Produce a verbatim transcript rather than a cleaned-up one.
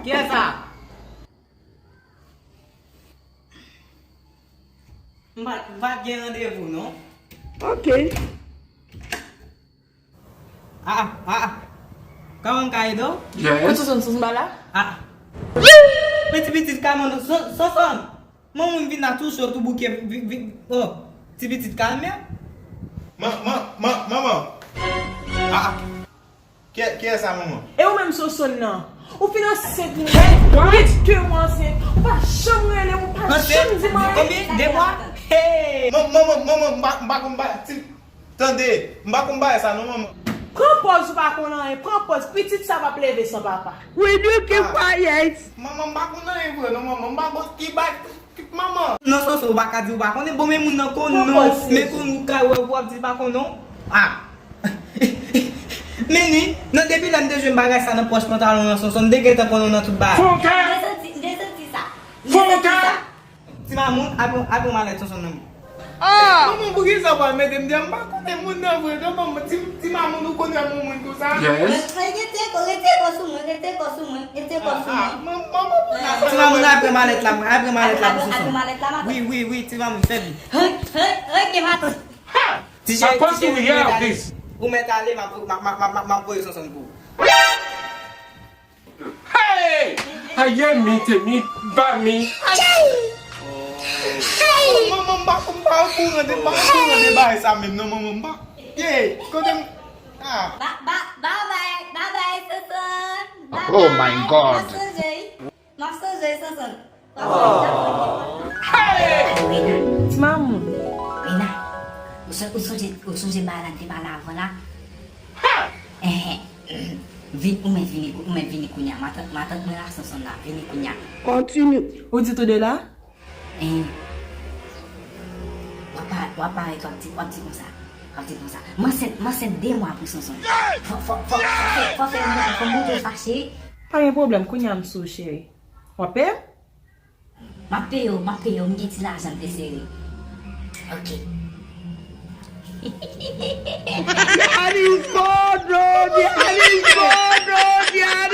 Kiyès sa? M pa, m pa gen randevou, non. Ok. Ah, ah, ah. Kòman m ka ede w? Yes. Kote Sonson, Sonson pa la? Ah. Men ti pitit kalme w, Son-, Sonson. Manman m vin la tou cho, tou bouke, vi-, vi-, oh, ti pitit kalme. Man, man, man, manman. Ah, ah. Kiyè-, kiyès sa, manman? E ou menm, Sonson nan? Ou fin ansent, ou gen de mwa ansent. Ou pa janm rele m, ou pa janm di m anyen. Konbyen? De mwa? Hey! Man-, manman, manman, m pa, m pa konn ba, ti, tande, m pa konn bagay sa non, manman. Pran pòz ou pa konn anyen, pran pòz, pitit sa p ap leve san papa. Will you keep quiet? Manman, m pa konn anyen vre non, manman, m pa konn ki bay, manman. Non, Sonson, ou pa ka di ou pa konnen, bon, men moun nan konn non, men konn ou ka wè, w ap di l pa konn non. Ah. Men wi, nan depi lè m te jwenn bagay sa nan pòch pantalon nan, Sonson, m te gentan konn ou nan tout bagay. Fon kè! M te santi, m te santi sa. M te santi sa. Ti mamoun, abre, abre malèt Sonson nan men. Ah! Manman, poukisa w pral mete m deyò? M pa konnen moun nan vre non, manman. Ti, ti mamoun, ou konn yon moun konsa? Yes. Rete kò, rete kò sou mwen, rete kò sou mwen, rete kò sou mwen. Ah, manman, pou sa. Ti mamoun, abre malèt la, abre malèt la pou Sonson. Abre malèt la, matant. Wi, wi, wi, ti mamoun, fè vit. Hey, hey, hey, ke matant. Ha! Ti cheri, ti cheri, ou mèt ale, ou mèt ale, m ap, m ap, m ap, m ap, m ap voye Sonson pou ou. Hey! Aye mi te mi ba mi. Manman, m pa, m pa okouran de, m pa okouran de bagay sa menm non, manman, m pa. Ye, kote m, ah. Ba, ba, babay, babay, Sonson. Babay. Oh my God. M ap sonje, m ap sonje, Sonson. Ti mamoun. Rena, ou son-, ou sonje, ou sonje bagay la n te pale avan la? Enhen. Vin, ou mèt vini, ou mèt vini kounye a. Matant, matant mwen la, Sonson la, vini kounye a. Continue. Ou di tou de la? Enhen. W ap pa, w ap parèt, w ap di, w ap di konsa. W ap di konsa. M ansent, m ansent de mwa pou Sonson. Fò, fò, fò, fò fè, fò fè, fò montre w fache. Pa gen pwoblèm, kounye a m sou w, cheri. W ap peye m? M ap peye w, m ap peye w, m gen ti lajan m te sere. Ok. Daddy's gone, bro. Daddy's gone, bro. Daddy.